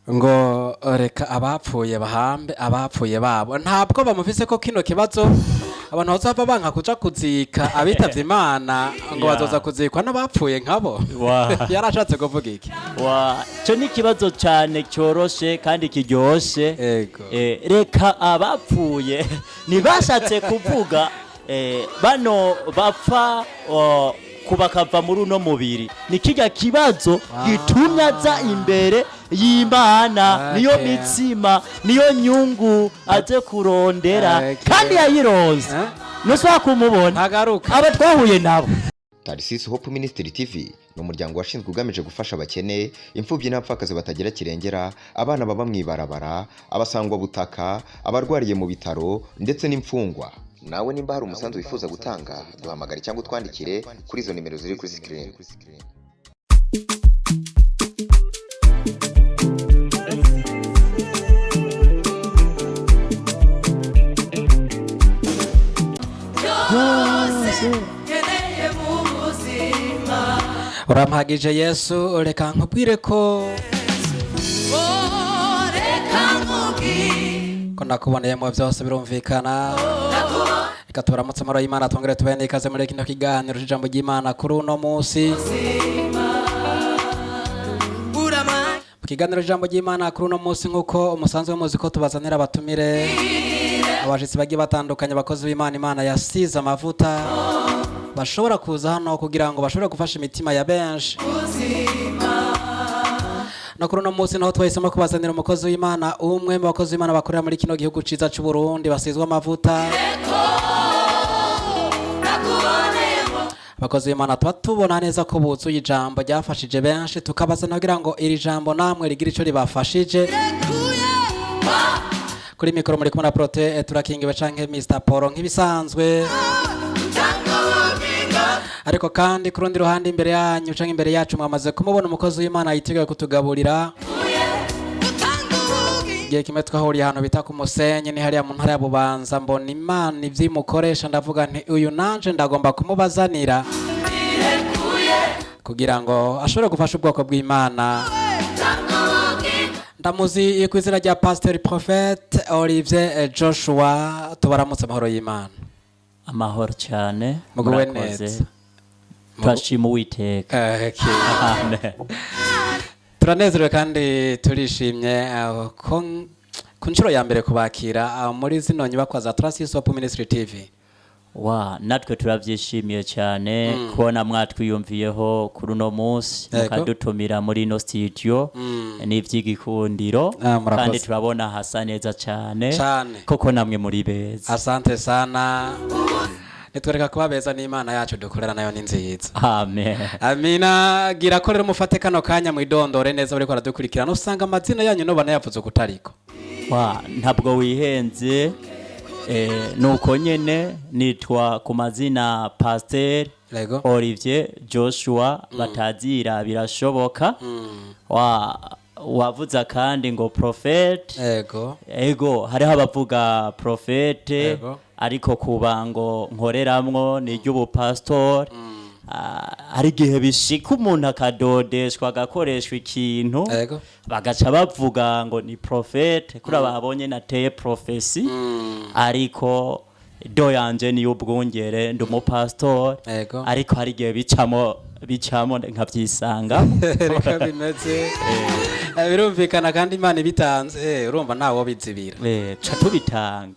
Ngo reka abapfuye bahambe abapfuye babo. Ntabwo bamufise ko kino kibazo abantu bazava banka kuja kuzika abitavye Imana ngo bazoza kuzikwa n'abapfuye nkabo. Yarashatse kuvuga iki? Wa cyo ni ikibazo cyane cyoroshe kandi kiryoshe. Reka abapfuye, ntibashatse kuvuga bano bapfa bakava muri uno mubiri. Ni kijya kibazo gitumye aza imbere y'Imana, niyo mitsima, niyo nyungu aze kurondera. Kandi yayironze. Eh? Ntushobora kumubona. Ntagaruka. Aba twahuye nabo. Tarisisi Hope Ministry TV ni umuryango washinzwe ugamije gufasha abakene, imfubyi n'abapfakazi batagira kirengera, abana baba mu ibarabara, abasangwabutaka, abarwariye mu bitaro ndetse n'imfungwa. Nawe nimba hari umusanzu wifuza gutanga, duhamagare cyangwa utwandikire kuri izo nimero ziri kuri screen. Urampagije Yesu. Reka nkubwire ko nakuboneyemo byose. Birumvikana. Reka tubaramutse amahoro y'Imana, twongere tubahe n'ikaze muri kino kiganiro c'ijambo ry'Imana kuri uno munsi. Mu kiganiro c'ijambo ry'Imana kuri uno munsi, nk'uko umusanzwe muzi ko tubazanira abatumire, abashitsi bagiye batandukanye, abakozi b'Imana Imana yasize amavuta, bashobora kuza hano kugira ngo bashobore gufasha imitima ya benshi. No kuri uno munsi naho twahisemo kubazanira umukozi w'Imana, umwe mu bakozi b'Imana bakorera muri kino gihugu ciza c'u Burundi, basizwe amavuta. Abakozi b'Imana tuba tubona neza ko buzuye ijambo ryafashije benshi, tukabazana kugira ngo iri jambo namwe rigire ico ribafashije. Kuri mikoro muri kumwe na Prote turakingiwe canke Mr Paul nk'ibisanzwe. Ariko kandi ku rundi ruhande, imbere yanyu canke imbere yacu, mwamaze kumubona umukozi w'Imana yiteguye kutugaburira. Igihe kimwe twahuriye ahantu bita ku Musenyi, ni hariya mu ntara ya Bubanza, mbona Imana ivyimukoresha, ndavuga nti uyu nanje ndagomba kumubazanira kugira ngo ashobore gufasha ubwoko bw'Imana. Ndamuzi ku izina rya Pasteur Prophète Olivier Joshua. Tubaramutse amahoro y'Imana. Amahoro cyane. Muguwe Murakoze. neza. Turashima Uwiteka. Okay. Amen. Turanezerewe kandi turishimye ko ku nshuro ya mbere kubakira muri zino nyubakwa za Trust Hope Ministry TV. Wa natwe turabyishimiye cyane kubona mwatwiyumviyeho kuri uno munsi, mukadutumira muri ino studio. Ni iby'igikundiro. Ah, murakoze. Kandi turabona hasa neza cyane. Cyane. Koko namwe muri beza. Asante sana. Nitwereka kuba beza n'Imana yacu dukorera nayo ni nziza. Amen. Amina. Gira ko rero mufate kano kanya mwidondore neza bariko baradukurikirana, usanga amazina yanyu nobana yavuze kutariko. Wa ntabwo wihenze, nuko nyene nitwa ku mazina Pasteur Olivier Joshua batazira birashoboka. Wa wavuza kandi ngo prophète. Ego, hariho abavuga prophète. Ariko kuba ngo nkoreramwo ni iry'ubupasitori. Hari igihe bishika umuntu akadodeshwa, agakoreshwa ikintu, bagaca bavuga ngo ni prophète kuri babonye nateye prophétie, ariko do yanje ni ubwungere, ndi umupasitori. Ariko hari igihe bicamo nkabyisanga. Reka bimeze. Birumvikana kandi Imana ibitanze, urumva ntawo bizibira. Ca tubitanga.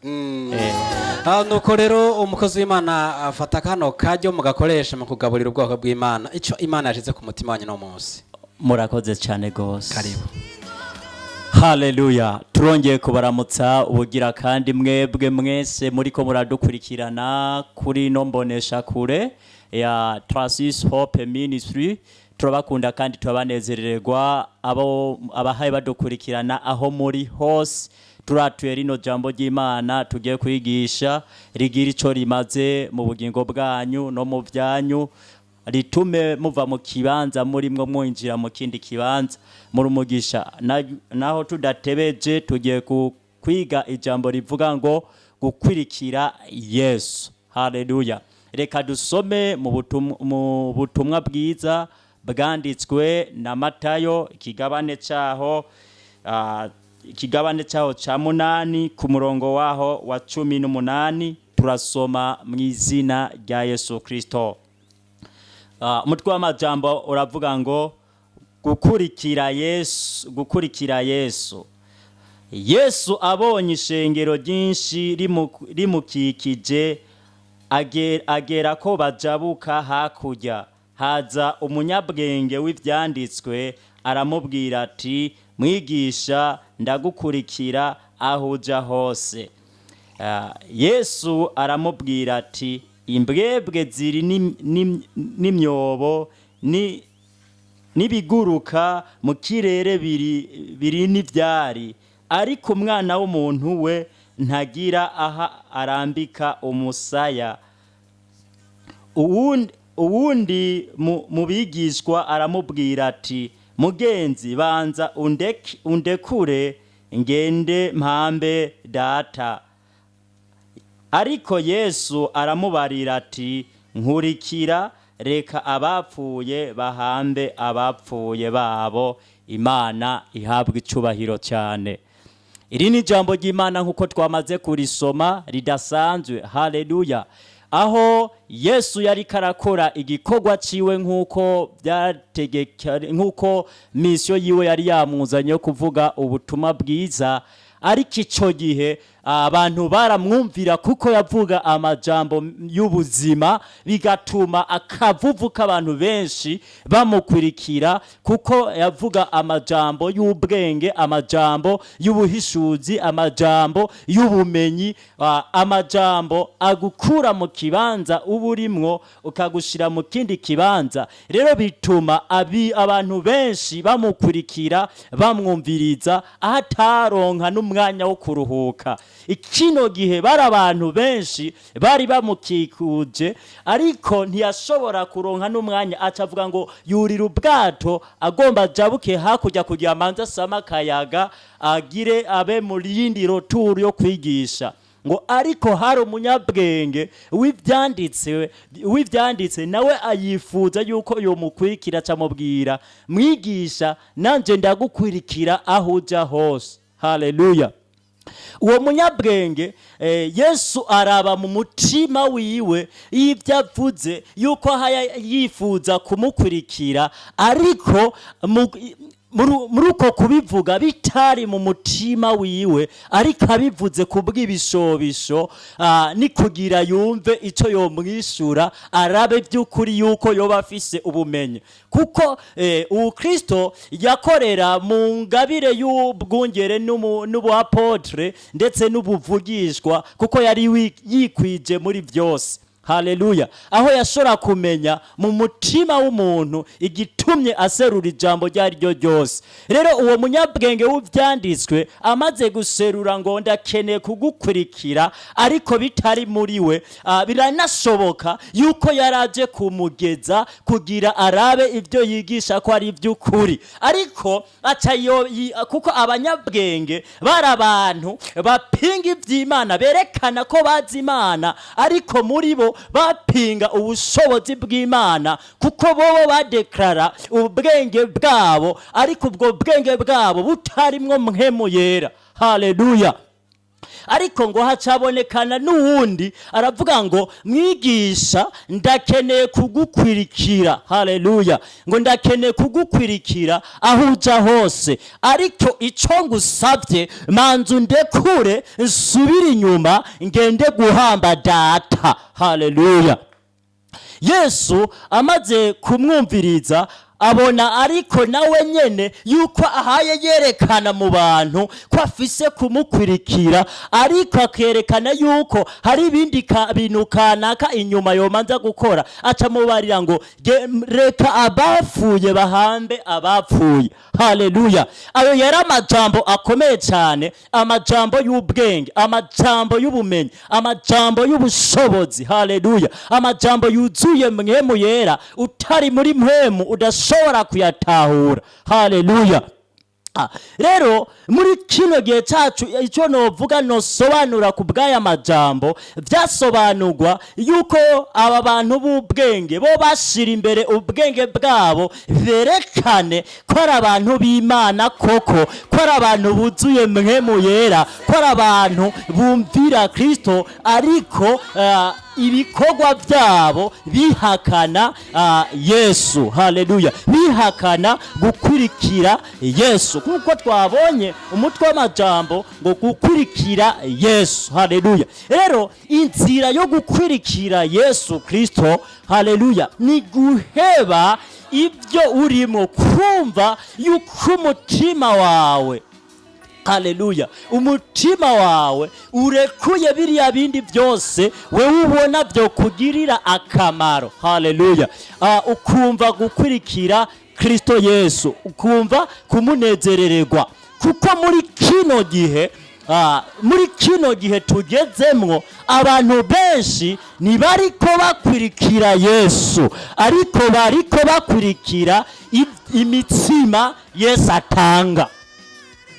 Ah, nuko rero umukozi w'Imana afata kano karyo mugakoresha mu kugaburira ubwoko bw'Imana ico Imana yashize ku mutima wanyu no munsi. Murakoze cyane gose. Karibu. Haleluya! Turongeye kubaramutsa ubugira kandi mwebwe mwese muriko muradukurikirana kuri no mbonesha kure ya Transis Hope Ministry. Turabakunda kandi turabanezererwa abo abahaye badukurikirana aho muri hose. Turatuye rino jambo ry'Imana tugiye kwigisha rigira ico rimaze mu bugingo bwanyu no mu byanyu, ritume muva mu kibanza murimwo mwinjira mu kindi kibanza muri umugisha. Naho tudatebeje, tugiye kwiga ijambo rivuga ngo gukwirikira Yesu. Haleluya! Reka dusome mu butumwa bwiza bwanditswe na Matayo, ikigabane cyaho ikigabane cyaho cya 8 ku murongo waho wa 18, turasoma mu izina rya Yesu Kristo. Umutwe w'amajambo uravuga ngo gukurikira Yesu, gukurikira Yesu. Yesu abonye ishengero ryinshi rimukikije, agera ko bajabuka hakurya. Haza umunyabwenge w'ibyanditswe, aramubwira ati: "Mwigisha, ndagukurikira aho uja hose." Yesu aramubwira ati: "Imbwebwe ziri n'imyobo n'ibiguruka mu kirere biri n'ibyari, ariko umwana w'umuntu we ntagira aha arambika umusaya." Uwundi mu bigishwa aramubwira ati: "Mugenzi, banza undekure ngende mpambe data." Ariko Yesu aramubarira ati: "Nkurikira, reka abapfuye bahambe abapfuye babo." Imana ihabwa icubahiro cyane. Iri ni ijambo ry'Imana nk'uko twamaze kurisoma ridasanzwe. Haleluya! Aho Yesu yari karakora igikorwa ciwe nk'uko byategeka, nk'uko misiyo yiwe yari yamuzanye yo kuvuga ubutumwa bwiza. Ariko icyo gihe abantu baramwumvira kuko yavuga amajambo y'ubuzima, bigatuma akavuvu k'abantu benshi bamukurikira, kuko yavuga amajambo y'ubwenge, amajambo y'ubuhishuzi, amajambo y'ubumenyi, amajambo agukura mu kibanza uba urimwo ukagushira mu kindi kibanza. Rero bituma abantu benshi bamukurikira, bamwumviriza, aho ataronka n'umwanya wo kuruhuka. Ikino gihe bari abantu benshi bari bamukikuje, ariko ntiyashobora kuronka n'umwanya. Aca avuga ngo yurira ubwato, agomba ajabuke hakurya kugira amanze asame akayaga, agire abe mu yindi roturu yo kwigisha. Ngo ariko hari umunyabwenge w'ibyanditse, nawe ayifuza yuko yomukurikira. Acamubwira: "Mwigisha, nanjye ndagukurikira aho ujya hose." Haleluya! Uwo munyabwenge, Yesu araba mu mutima wiwe y'ibyo avuze, yuko haya yifuza kumukurikira, ariko muri uko kubivuga bitari mu mutima wiwe, ariko abivuze kubw'ibishobisho, ni kugira yumve icyo yomwishyura, arabe by'ukuri yuko yoba afise ubumenyi, kuko ubu Kristo yakorera mu ngabire y'ubwungere n'ubuapotre ndetse n'ubuvugishwa, kuko yari yikwije muri byose. Haleluya! Aho yashobora kumenya mu mutima w'umuntu igitumye aserura ijambo iryo ari ryo ryose. Rero uwo munyabwenge w'ibyanditswe amaze guserura ngo ndakeneye kugukurikira, ariko bitari muri we, biranashoboka yuko yaraje kumugeza kugira arabe ibyo yigisha ko ari iby'ukuri. Ariko aca kuko abanyabwenge bari abantu bapinga iby'Imana, berekana ko bazi Imana, ariko muri bo bapinga ubushobozi bw'Imana, kuko bobo badeklara ubwenge bwabo, ariko ubwo bwenge bwabo butarimwo mpwemu yera. Haleluya! Ariko ngo hacabonekana n'uwundi, aravuga ngo: "Mwigisha, ndakeneye kugukwirikira." Haleluya! Ngo ndakeneye kugukwirikira aho uja hose, ariko icyo ngusabye, manza undekure nsubire inyuma ngende guhamba data. Haleluya! Yesu amaze kumwumviriza, abona ariko nawe nyene yuko ahaye yerekana mu bantu ko afise kumukurikira, ariko akerekana yuko hari ibindi bintu kanaka inyuma yomanza gukora. Aca mubarira ngo: "Reka abapfuye bahambe abapfuye." Haleluya! Ayo yari amajambo akomeye cyane, amajambo y'ubwenge, amajambo y'ubumenyi, amajambo y'ubushobozi. Haleluya! Amajambo yuzuye mpwemu yera. Utari muri mpwemu udashobora kuyatahura. Haleluya! Rero muri kino gihe cyacu, icyo novuga nosobanura ku bw'aya majambo, byasobanurwa yuko aba bantu b'ubwenge bo bashira imbere ubwenge bwabo, berekane ko ari abantu b'Imana koko, ko ari abantu buzuye Mpwemu Yera, ko ari abantu bumvira Kristo, ariko ibikorwa byabo bihakana Yesu. Haleluya! Bihakana gukurikira Yesu, kuko twabonye umutwe w'amajambo ngo gukurikira Yesu. Haleluya! Rero inzira yo gukurikira Yesu Kristo, haleluya, ni guheba ibyo urimo, kumva yuko umutima wawe, haleluya, umutima wawe urekuye biriya bindi byose wewe ubona byo kugirira akamaro. Haleluya! Ukumva gukurikira Kristo Yesu, ukumva kumunezerererwa, kuko muri kino gihe tugezemwo, abantu benshi ntibariko bakurikira Yesu, ariko bariko bakurikira imitsima Yesu atanga.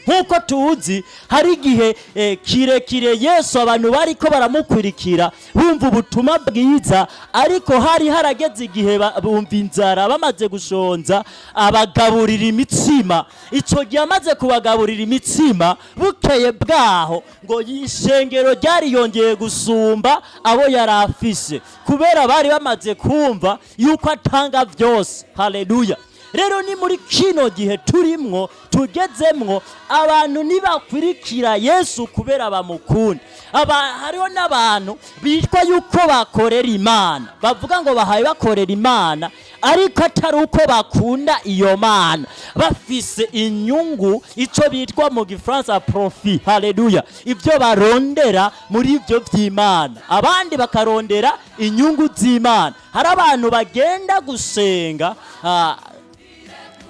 Nk'uko tuzi, hari igihe kirekire Yesu abantu bariko baramukurikira, bumva ubutumwa bwiza, ariko hari harageze igihe bumva inzara, bamaze gushonza, abagaburira imitsima. Icyo gihe amaze kubagaburira imitsima, bukeye bwaho ngo ishengero ryariyongeye gusumba abo yari afise, kubera bari bamaze kumva yuko atanga byose. Haleluya! Rero ni muri kino gihe turimwo, tugezemwo, abantu ntibakurikira Yesu kubera bamukunda. Hariho n'abantu bitwa yuko bakorera Imana, bavuga ngo bahaye bakorera Imana, ariko atari uko bakunda iyo Mana, bafise inyungu, icyo bitwa mu Gifaransa profit. Haleluya! Ibyo barondera muri ibyo by'Imana, abandi bakarondera inyungu z'Imana. Hari abantu bagenda gusenga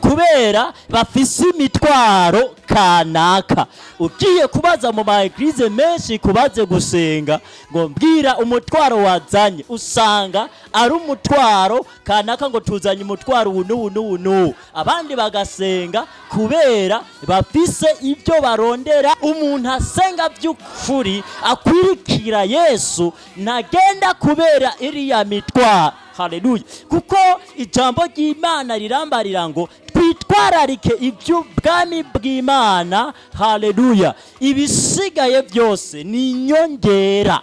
kubera bafise imitwaro kanaka. Ugiye kubaza mu ma églises menshi, kubaze gusenga ngo mbwira umutwaro wazanye, usanga ari umutwaro kanaka, ngo tuzanye umutwaro ubu n'ubu n'ubu n'ubu. Abandi bagasenga kubera bafise ibyo barondera. Umuntu asenga by'ukuri akwirikira Yesu ntagenda kubera iriya mitwaro. Haleluya! Kuko ijambo ry'Imana rirambarira ngo twitwararike iby'ubwami bw'Imana. Haleluya! Ibisigaye byose ni inyongera.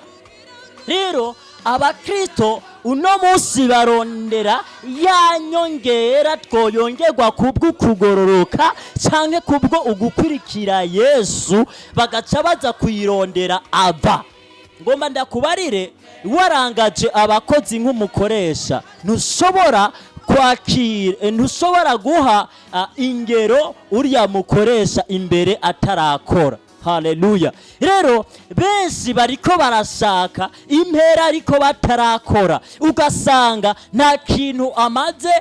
Rero Abakristo uno munsi barondera ya nyongera twoyongerwa kubwo kugororoka cyangwa kubwo ugukurikira Yesu, bagaca baza kuyirondera. Ava ngomba ndakubarire, warangaje abakozi nk'umukoresha, ntushobora kwakira, ntushobora guha ingero uriya mukoresha imbere atarakora. Haleluya! Rero benshi bariko barashaka impera ariko batarakora, ugasanga nta kintu amaze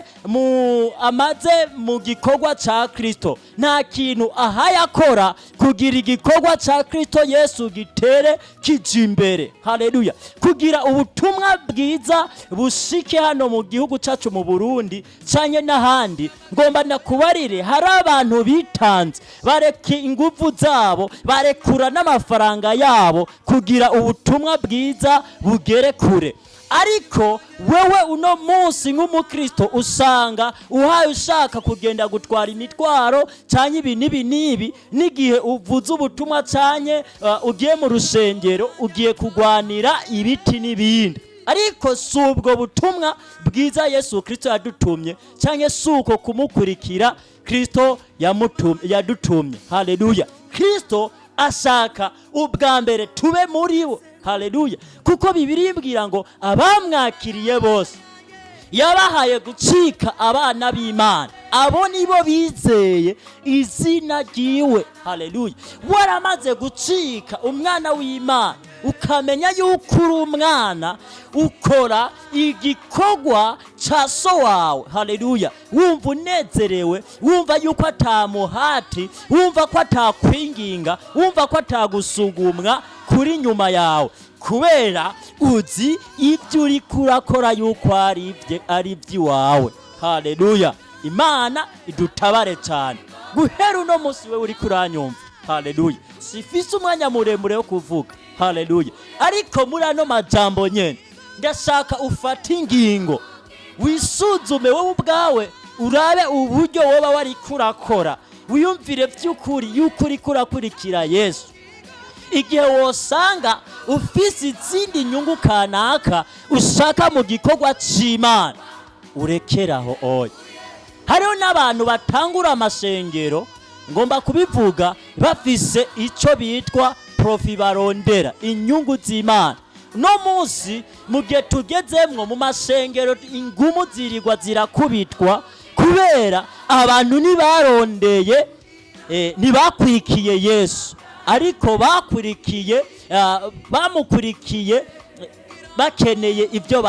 mu gikorwa ca Kristo, nta kintu ahayakora kugira igikorwa ca Kristo Yesu gitere kija imbere. Haleluya! Kugira ubutumwa bwiza bushike hano mu gihugu cacu mu Burundi canke n'ahandi, ngomba ndakubarire, hari abantu bitanze, bareka inguvu zabo, barekura n'amafaranga yabo kugira ubutumwa bwiza bugere kure. Ariko wewe uno munsi nk'umukristo usanga uhaye ushaka kugenda gutwara imitwaro cyangwa ibi n'ibi n'ibi, n'igihe uvuze ubutumwa cyane, ugiye mu rusengero ugiye kugwanira ibiti n'ibindi, ariko si ubwo butumwa bwiza Yesu Kristo yadutumye, cyangwa si uko kumukurikira Kristo yadutumye. Haleluya! Kristo ashaka ubwa mbere tube muri bo. Haleluya! Kuko Bibiliya imbwira ngo abamwakiriye bose yabahaye gucika abana b'Imana, abo nibo bizeye izina ryiwe. Haleluya! Waramaze gucika umwana w'Imana, ukamenya yuko uri umwana, ukora igikorwa ca so wawe. Haleluya! Wumva unezerewe, wumva yuko atamuhati, wumva ko atakwinginga, wumva ko atagusugumwa kuri nyuma yawe, kubera uzi ibyo uri kurakora yuko ari iby'iwawe. Haleluya! Imana idutabare cyane. Guhera uno munsi, we uriko uranyumva, haleluya, sifise umwanya muremure wo kuvuga, haleluya, ariko muri ano majambo nyene ndashaka ufate ingingo, wisuzume wowe ubwawe, urabe uburyo woba wariko urakora, wiyumvire by'ukuri yuko uriko urakurikira Yesu. Igihe wosanga ufise izindi nyungu kanaka ushaka mu gikorwa c'Imana, urekeraho. Oya, hariho n'abantu batangura amashengero, ngomba kubivuga, bafise icyo bitwa profit, barondera inyungu z'Imana. No munsi mu gihe tugezemwo, mu mashengero ingumu zirirwa zirakubitwa kubera abantu ntibarondeye, ntibakurikiye Yesu, ariko bakurikiye, bamukurikiye bakeneye ibyo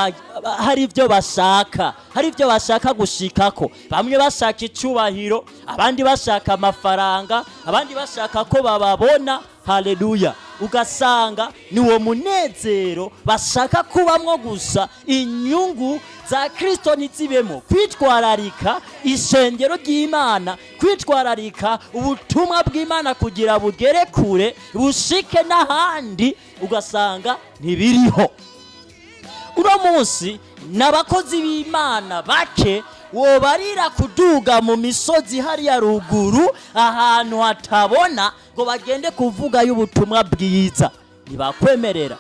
hari ibyo bashaka, hari ibyo bashaka gushikako. Bamwe bashaka icubahiro, abandi bashaka amafaranga, abandi bashaka ko bababona. Haleluya! Ugasanga ni uwo munezero bashaka kubamwo gusa, inyungu za Kristo ntizibemo. Kwitwararika ishengero ry'Imana, kwitwararika ubutumwa bw'Imana kugira bugere kure, bushike n'ahandi, ugasanga ntibiriho. Uno munsi n'abakozi b'Imana bake wobarira kuduga mu misozi hariya ruguru ahantu hatabona ngo bagende kuvugayo ubutumwa bwiza, ntibakwemerera.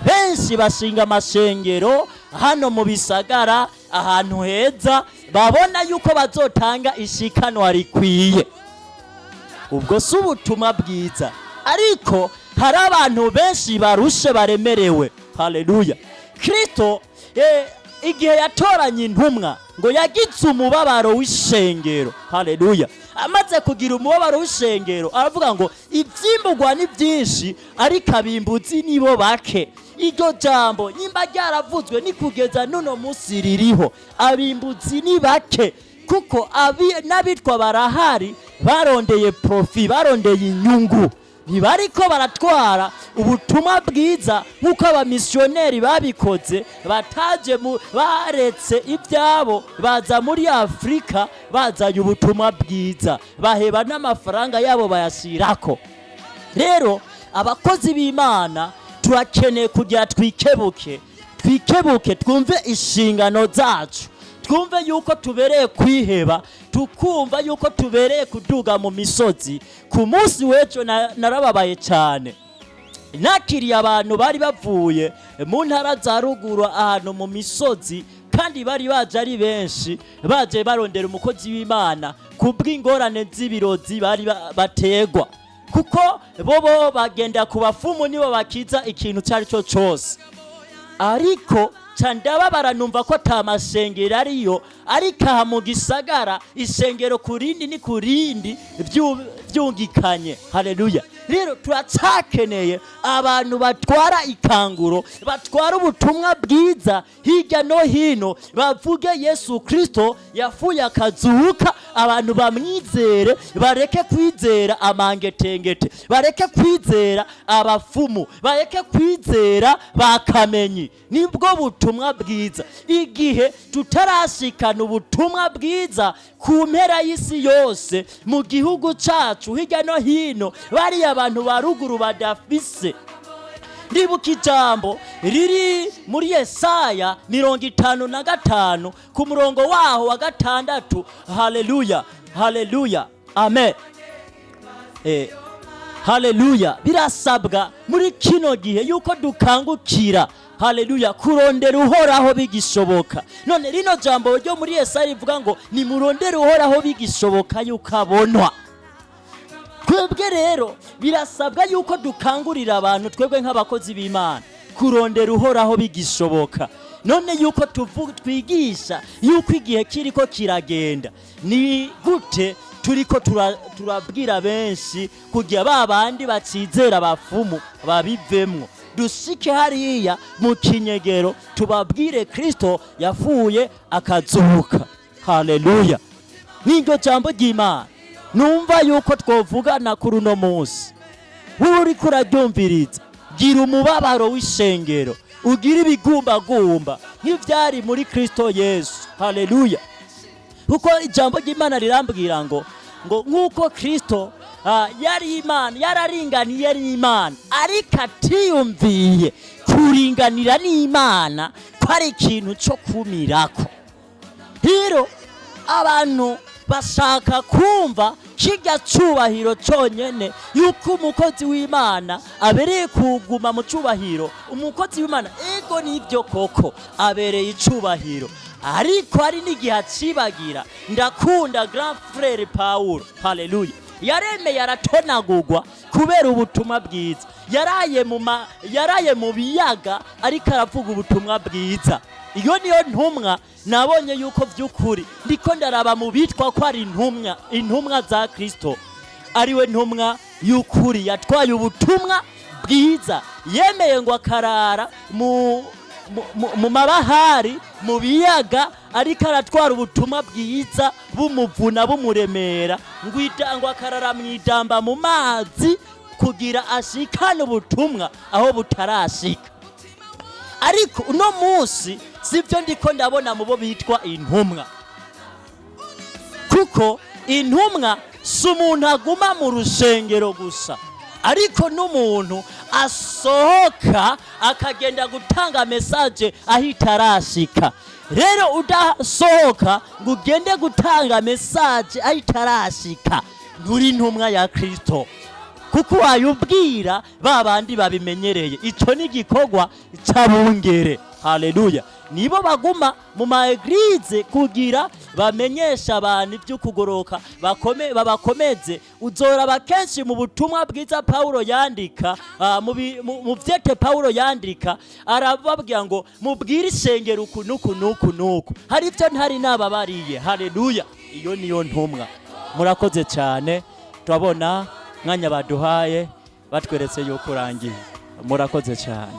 Benshi bashinga amashengero hano mu bisagara, ahantu heza, babona yuko bazotanga ishikanwa rikwiye. Ubwo si ubutumwa bwiza, ariko hari abantu benshi barushe, baremerewe. Haleluya! Kristo igihe yatoranye intumwa ngo yagize umubabaro w'ishengero. Haleluya! Amaze kugira umubabaro w'ishengero, aravuga ngo ivyimburwa ni byinshi, ariko abimbuzi nibo bake. Iryo jambo nyimba ryaravuzwe, ni kugeza n'uno munsi ririho. Abimbuzi ni bake, kuko n'abitwa barahari barondeye profit, barondeye inyungu, ntibariko baratwara ubutumwa bwiza nk'uko abamisiyoneri babikoze, bataje mu baretse ibyabo baza muri Afurika bazanye ubutumwa bwiza, baheba n'amafaranga yabo bayashyirako. Rero abakozi b'Imana turakeneye kugira twikebuke, twikebuke, twumve inshingano zacu, twumve yuko tubereye kwiheba, tukumva yuko tubereye kuduga mu misozi. Ku munsi w'ejo narababaye cyane, nakiriye abantu bari bavuye mu ntara za ruguru, ahantu mu misozi, kandi bari baje ari benshi, baje barondera umukozi w'Imana kubw'ingorane z'ibirozi bari bategwa, kuko bobo bagenda ku bafumu, nibo bakiza ikintu icyo ari cyo cyose. Ariko ca ndababara, numva ko ata masengero ariyo, ariko aha mu gisagara isengero ku rindi ni ku rindi vyungikanye. Haleluya! Rero turacakeneye abantu batwara ikanguro, batwara ubutumwa bwiza hirya no hino, bavuge Yesu Kristo yapfuye akazuka, abantu bamwizere, bareke kwizera amangetengete, bareke kwizera abafumu, bareke kwizera bakamenyi. Nibwo butumwa bwiza. Igihe tutarashikana ubutumwa bwiza ku mpera y'isi yose, mu gihugu cacu, hirya no hino, bariya abantu ba ruguru badafise. Ndibuka ijambo riri muri Yesaya 55 ku murongo waho wa 6. Haleluya, haleluya, amen. Haleluya! Birasabwa muri kino gihe yuko dukangukira, haleluya, kurondera Uhoraho bigishoboka. None rino jambo ryo muri Yesaya rivuga ngo nimurondere Uhoraho bigishoboka yuko abonwa. Twebwe rero birasabwa yuko dukangurira abantu, twebwe nk'abakozi b'Imana, kurondera Uhoraho bigishoboka. None yuko twigisha yuko igihe kiriko kiragenda, ni gute turiko turabwira benshi kugira ba bandi bacizera abafumu babivemwo, dushike hariya mu kinyegero tubabwire Kristo yapfuye akazuka? Haleluya! N'iryo jambo ry'Imana numva yuko twovugana kuri uno munsi. Wowe uriko uraryumviriza, gira umubabaro w'ishengero, ugira ibigumbagumba nk'ivyari muri Kristo Yesu. Haleluya! Kuko ijambo ry'Imana rirambwira ngo Ngo nk'uko Kristo yari Imana, yararinganiye n'Imana, ariko atiyumviye kuringanira n'Imana ko ari ikintu cyo kumirako. Rero abantu bashaka kumva kirya cubahiro cyonyene, yuko umukozi w'Imana abereye kuguma mu cubahiro. Umukozi w'Imana, ego, nibyo koko abereye icubahiro, ariko hari n'igihe acibagira. Ndakunda grand frère Paul, haleluya. Yaremeye aratonagurwa kubera ubutumwa bwiza. Yaraye mu biyaga ariko aravuga ubutumwa bwiza. Iyo niyo ntumwa nabonye yuko by'ukuri ndiko ndaraba mu bitwa ko ari intumwa, intumwa za Kristo, ariwe ntumwa y'ukuri yatwaye ubutumwa bwiza, yemeye ngo akarara mu mabahari, mu biyaga, ariko aratwara ubutumwa bwiza, bumuvuna, bumuremera, ngo akarara mu idamba mu mazi kugira ashikane ubutumwa aho butarashika. Ariko uno munsi sibyo ndiko ndabona mu bo bitwa intumwa, kuko intumwa si umuntu aguma mu rusengero gusa, ariko n'umuntu asohoka akagenda gutanga message aho itarashika. Rero udasohoka ngo ugende gutanga message aho itarashika, nturi intumwa ya Kristo, kuko wayubwira ba bandi babimenyereye. Icyo ni igikorwa cy'abungere, haleluya. Nibo baguma mu ma églises kugira bamenyeshe abantu iby'ukugoroka, bakome babakomeze. Uzoraba kenshi mu butumwa bwiza Paulo yandika, mu vyete Paulo yandika, arababwira ngo mubwire ishengero uku n'uku n'uku n'uku, hari ibyo ntari nababariye. Haleluya. Iyo niyo ntumwa. Murakoze cyane. Turabona mwanya baduhaye, batweretse yuko urangiye. Murakoze cyane.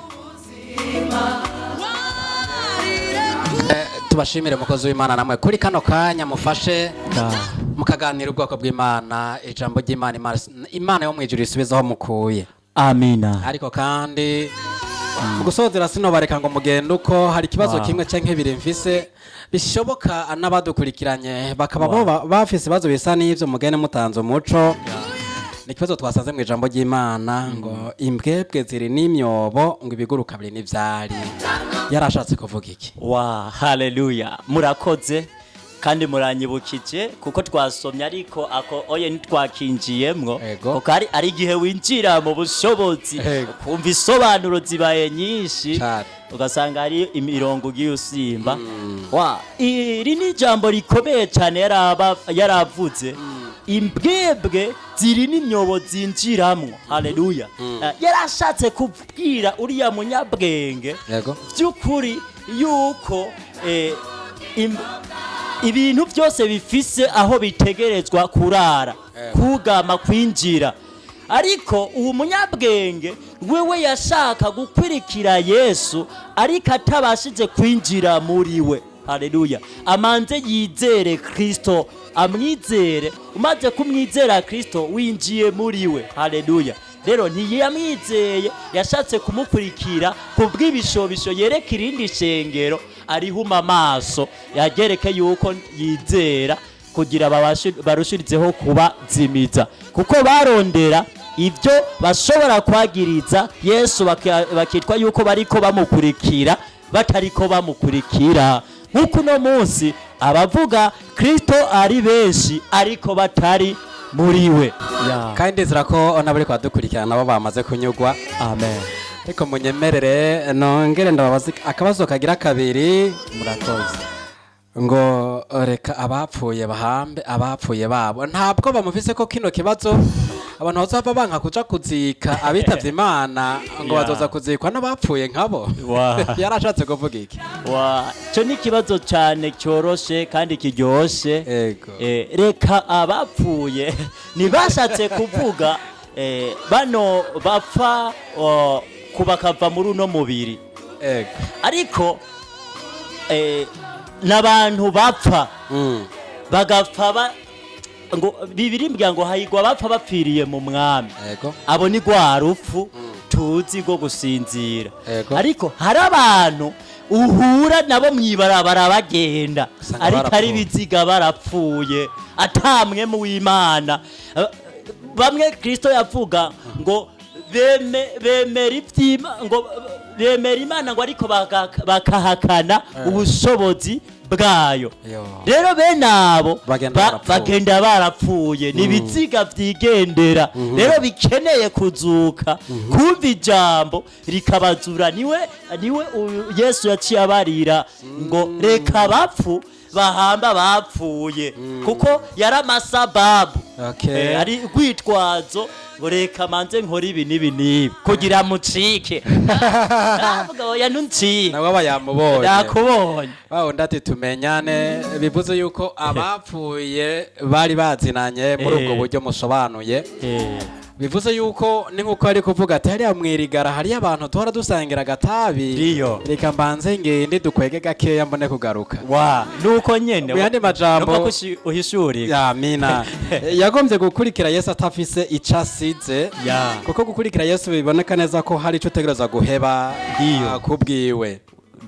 Tubashimire mukozi w'Imana namwe kuri kano kanya mufashe mukaganira ubwoko bw'Imana ijambo ry'Imana. Imana yo mu ijuru isubize aho mukuye. Amina. Ariko kandi mu gusozera sinobareka ngo mugende uko. Hari ikibazo kimwe canke bibiri mfise, bishoboka n'abadukurikiranye bakaba bo bafise ibibazo bisa n'ivyo, mugende mutanze umuco. Ni ikibazo twasanze mu ijambo ry'Imana ngo imbwebwe ziri n'imyobo, ngo ibiguruka biri n'ivyari. Yarashatse kuvuga iki? Wa, haleluya, murakoze kandi muranyibukije, kuko twasomye ariko ako oye ntitwakinjiyemwo. Kuko ari igihe winjira mu bushobozi, ukumva isobanuro zibaye nyinshi, ugasanga hari imirongo ugiye usimba. Wa, iri ni ijambo rikomeye cyane yaravuze imbwebwe ziri n'imyobo zinjiramwo. Haleluya. Yarashatse kubwira uriya munyabwenge by'ukuri yuko ibintu byose bifise aho bitegerezwa kurara, kugama, kwinjira. Ariko uwo munyabwenge wewe yashaka gukwirikira Yesu, ariko atabashije kwinjira muri we. Haleluya. Amanze yizere Kristo, amwizere. Umaze kumwizera Kristo, winjiye muri we. Haleluya. Rero ntiyamwizeye, yashatse kumukurikira ku bw'ibishobisho, yereka irindi shengero arihuma amaso, yagereke yuko yizera, kugira barushirizeho kubazimiza, kuko barondera ibyo bashobora kwagiriza Yesu, bakitwa yuko bariko bamukurikira batariko bamukurikira. Nk'uko uno munsi abavuga Kristo ari benshi, ariko batari muri we. Kandi ndizera ko n'abari kubadukurikirana nabo bamaze kunyugwa. Amen. Ariko munyemerere nongere ndababaza akabazo kagira kabiri. Murakoze. Ngo reka abapfuye bahambe abapfuye babo. Ntabwo bamufise ko kino kibazo abantu bazava banka kuja kuzika abitavye Imana, ngo bazoza kuzikwa n'abapfuye nkabo? Yarashatse kuvuga iki? Wa, cyo ni ikibazo cyane cyoroshe kandi kiryoshe. Reka abapfuye, ntibashatse kuvuga bano bapfa bakava muri uno mubiri, ariko n'abantu bapfa bagapfa ngo bibiri mbwira ngo hahigwa bapfa bapfiriye mu Mwami. Abo ni rwa rupfu tuzi rwo gusinzira. Ariko hari abantu Uhura nabo mwibarabara bagenda, Usanga ariko ari barapfuye. ibiziga, barapfuye, atamwe mu w'Imana. Bamwe Kristo yavuga ngo bemera iby'Ima, ngo bemera Imana, ngo ariko bakahakana ubushobozi bwayo. Yo. Rero bene abo Bagenda barapfuye. Bagenda barapfuye, ni ibiziga byigendera. Rero bikeneye kuzuka, kumva ijambo rikabazura. Niwe uyu Yesu yaciye abarira ngo reka abapfu bahamba bapfuye, kuko yari amasababu. Ari rwitwazo ngo reka manze nkore ibi n'ibi n'ibi kugira mucike. Avuga oya, ntuncike. Nawe aba yamubonye. Nakubonye. Wa wundi ati tumenyane. Bivuze yuko abapfuye bari bazinanye muri ubwo buryo musobanuye. Bivuze yuko ni nkuko ari kuvuga ati hariya mwirigara hariyo abantu duhora dusangira agatabi. Ndiyo. Reka mbanze ngende dukwege gakeya mbone kugaruka. Wa nuko nyene. Mu yandi majambo- Numva ko uhishurika. Amina. Yagombye gukurikira Yesu atafise icyo asize, kuko gukurikira Yesu biboneka neza ko hari icyo utegereza guheba. Ndiyo. Kubwiwe.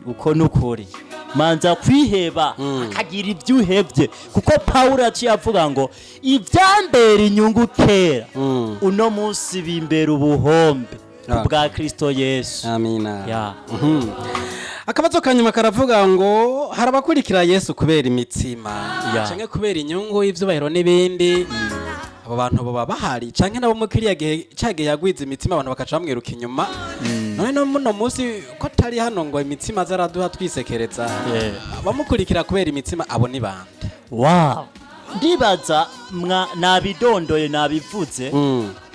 Uko nukuri, manza kwiheba, akagira ibyo uhebye, kuko Pawulo yaciye avuga ngo ibyambera inyungu kera, uno munsi bimbera ubuhombe bwa Kristo Yesu. Amina. Ya. Akabazo ka nyuma karavuga ngo hari abakurikira Yesu kubera imitsima canke kubera inyungu y'ivyubahiro n'ibindi. Abo bantu baba bahari, canke nabo muri kiriya gihe cagihe yagwiza imitsima, abantu bakaca bamwiruka inyuma. None no muno munsi ko atari hano ngo imitsima aze araduha twisekereza, abamukurikira kubera imitsima abo ni bande? Wow, ndibaza mwa nabidondoye, nabivuze.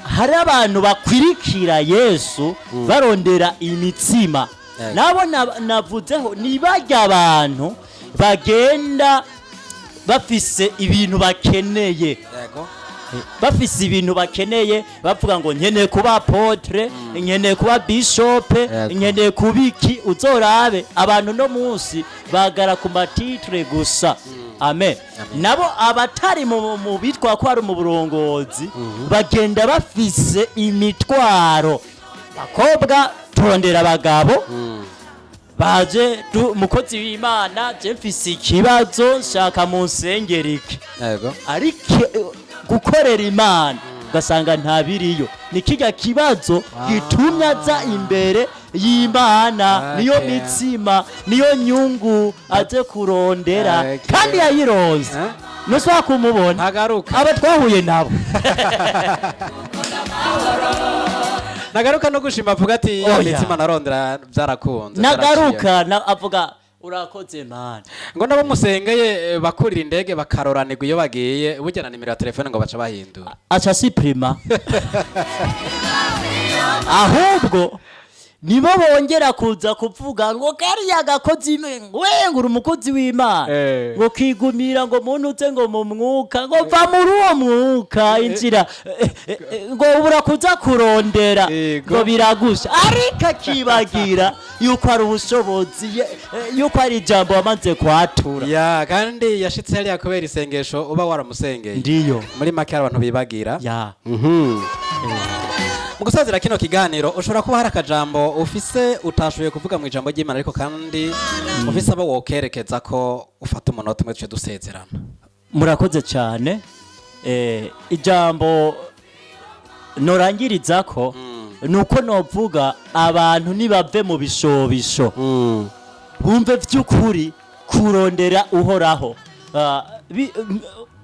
Hari abantu bakwirikira Yesu barondera imitsima. Nabo navuzeho ni barya abantu bagenda bafise ibintu bakeneye. Bafise ibintu bakeneye, bavuga ngo nkeneye kuba apôtre, nkeneye kuba bishop, nkeneye kuba iki. Uzorabe abantu no munsi bagara ku ma titre gusa. Amen. Nabo abatari mu bitwa ko ari mu burongozi bagenda bafise imitwaro. Bakobwa turondera abagabo baje mukozi w'Imana, je mfise ikibazo, nshaka mu nsengero iki. Ariko gukorera Imana ugasanga ntabiriyo. Ni kijya kibazo gitumye aza imbere y'Imana. Niyo mitsima, niyo nyungu aje kurondera. Kandi yayironze. Ntushobora kumubona. Ntagaruka. Aba twahuye nabo. Nagaruka no gushima avuga ati ya Oya. mitsima narondera byarakunze. Nagaruka avuga urakoze Mana. Ngo nabo musengeye bakurira indege bakaroranirwa iyo bagiye, burya na nimero ya telefone ngo baca bahindura. Aca supprima. Ahubwo nibo bongera kuza kuvuga ngo kariya gakozi ngo we, ngo uri umukozi w'Imana, ngo kigumira ngo muntu uze ngo mu mwuka, ngo va muri uwo mwuka inzira, ngo ubura kuza kurondera, ngo biragusha, ariko akibagira yuko ari ubushobozi yuko ari ijambo wamaze kwatura. Ya, kandi yashitse hariya kubera isengesho uba waramusengeye. Ndiyo. Muri make hari abantu bibagira. Ya. Mu gusozera kino kiganiro, ushobora kuba hari akajambo ufise utashoboye kuvuga mu ijambo ry'Imana, ariko kandi ufise abo wokerekeza ko ufata umunota umwe duce dusezerana. Murakoze cyane. Ijambo norangiriza ko nuko novuga abantu nibave mu bishobisho, bumve by'ukuri kurondera Uhoraho.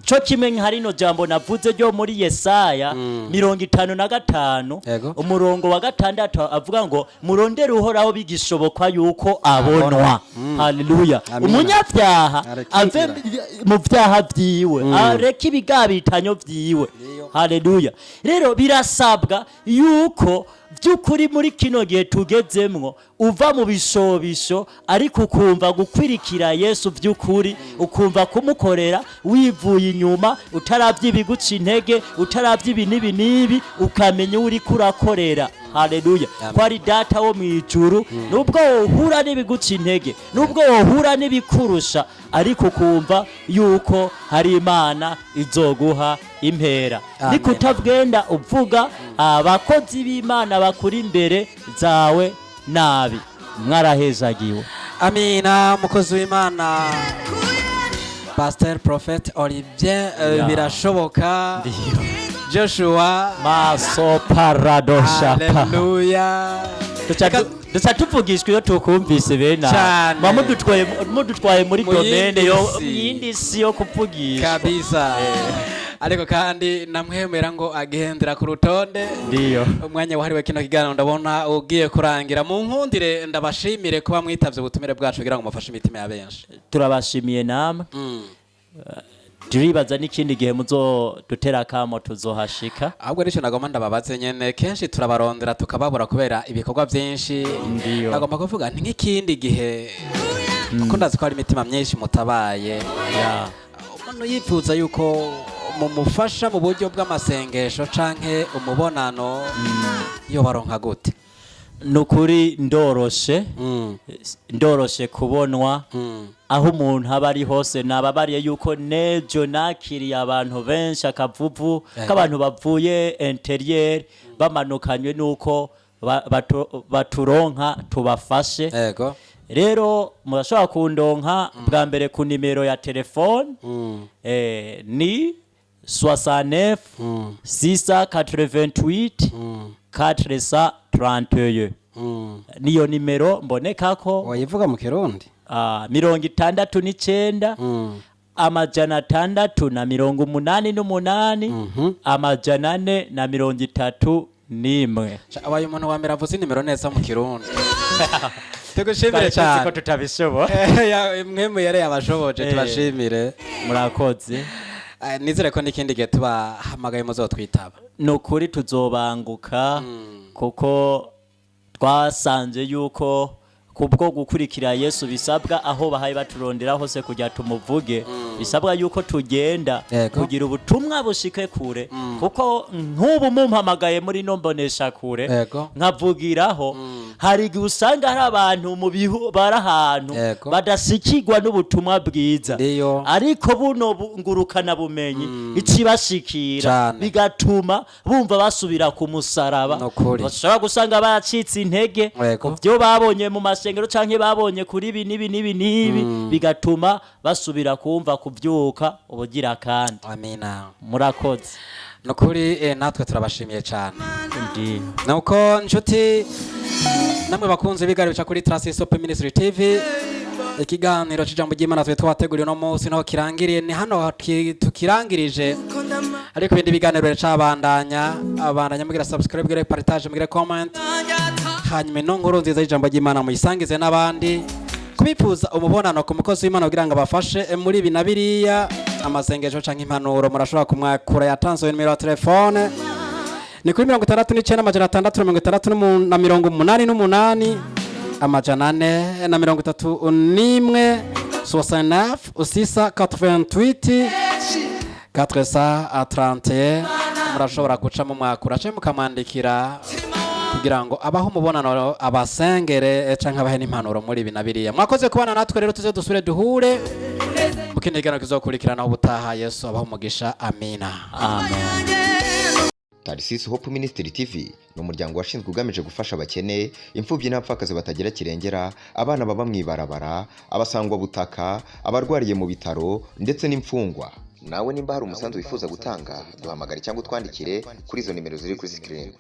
Co kimwe nka rino jambo navuze ryo muri Yesaya 55, umurongo wa 6, avuga ngo murondere Uhoraho bigishoboka yuko abonwa. Haleluya. Amina. Umunyabyaha Areke ave inzira. mu byaha byiwe, areke ibigabitanyo byiwe. Haleluya. Rero birasabwa yuko by'ukuri muri kino gihe tugezemwo uva mu bishobisho, ariko ukumva gukwirikira Yesu by'ukuri, ukumva kumukorera wivuye inyuma, utaravye ibiguca intege, utaravye ibi n'ibi n'ibi, ukamenya uwo uriko urakorera. Haleluya. Amen. Ko ari Data wo mu ijuru. Nubwo wohura n'ibiguca intege, nubwo wohura n'ibikurusha, ariko ukumva yuko hari Imana izoguha impera. Amen. Niko utagenda uvuga abakozi b'Imana bakuri imbere zawe nabi. Mwarahezagiwe. Amina. Umukozi w'Imana Pasteur Prophet Olivier, birashoboka. Ndiyo. Joshua. Maso paradosha. Haleluya. Duca tuvugishwa iyo tukumvise bene aha. Cane. Muba mudutwaye muri Mu domaine yindi yo si. mu yindi si yo kuvugishwa. Kabisa. Ariko kandi namwemera ngo agendera ku rutonde. Ndiyo. Umwanya wahariwe kino kiganiro ndabona ugiye kurangira. Mu nkundire ndabashimire kuba mwitavye ubutumire bwacu kugira ngo mufashe imitima ya benshi. Turabashimiye namwe. Turibaza n'ikindi gihe muzodutera akamo tuzohashika. Ahubwo nicyo nagomba ndababaze nyene, kenshi turabarondera tukababura kubera ibikorwa byinshi. Ndiyo. Nagomba kuvuga nti nk'ikindi gihe, kuko ndazi ko hari imitima myinshi mutabaye, umuntu yifuza yuko mumufasha mu buryo bw'amasengesho canke umubonano, yobaronka gute? Ni ukuri ndoroshe, ndoroshe kubonwa aho umuntu aba ari hose. Nababariye yuko nejo nakiriye abantu benshi, akavuvu k'abantu bavuye intérieur bamanukanywe nuko baturonka tubafashe. Rero murashobora kundonka bwa mbere ku nimero ya telefone, ni 69 688 431. Niyo nimero mbonekako. Wayivuga mu Kirundi? 69 688 431. Abaye umuntu wa mbere avuze inimero neza mu Kirundi. Tugushimire Twari tuzi ko cyane. tutabishobora. Mwe yari yabashoboje. Tubashimire. Murakoze. Nizere ko n'ikindi gihe tubahamagaye muzotwitaba. Ni ukuri tuzobanguka, kuko twasanze yuko kubwo gukurikira Yesu bisabwa aho bahaye baturondera hose kugira tumuvuge, bisabwa yuko tugenda kugira ubutumwa bushike kure, kuko nk'ubu mumpamagaye muri no mbonesha kure nkavugiraho, hari igihe usanga hari abantu mu bihu bari ahantu badasikirwa n'ubutumwa bwiza, ariko buno ngurukana bumenyi ikibashikira, bigatuma bumva basubira ku musaraba. Nukuri. Bashobora gusanga baracitse intege ku byo babonye mu masengero canke babonye kuri ibi n'ibi n'ibi n'ibi, bigatuma basubira kumva kuvyuka ubugira kandi. Amina. Murakoze. Nukuri, natwe turabashimiye cyane. Ndi Nuko nshuti namwe bakunze ibiganiro bica kuri Trasis Hope Ministry TV, ikiganiro cy'ijambo ry'Imana twe twateguriye uno munsi naho kirangiriye, ni hano tukirangirije, ariko ibindi biganiro biracabandanya. Abandanya mugira subscribe, mugire partage, mugire comment, hanyuma ino nkuru nziza y'ijambo ry'Imana muyisangize n'abandi. Kubifuza umubonano ku mukozi w'Imana kugira ngo abafashe muri ibi na biriya, amasengesho canke impanuro, murashobora kumwakura. Yatanze nimero ya telefone, ni kuri 69 660 na 88 431, 69 688 431. Murashobora guca mu mwakura canke mukamwandikira kugira ngo abaho umubonano, abasengere, canke abahe n'impanuro muri ibi na biriya. Mwakoze kubana natwe. Rero tuze dusubire duhure mu kindi kiganiro kizokurikirana ubutaha. Yesu abaho umugisha. Amina. Amen. Tarisisi Hope Ministry TV ni umuryango washinzwe ugamije gufasha abakene, imfubyi n'abapfakazi batagira kirengera, abana baba mu ibarabara, abasangwabutaka, abarwariye mu bitaro ndetse n'imfungwa. Nawe nimba hari umusanzu wifuza gutanga, duhamagare cyangwa utwandikire kuri izo nimero ziri kuri screen.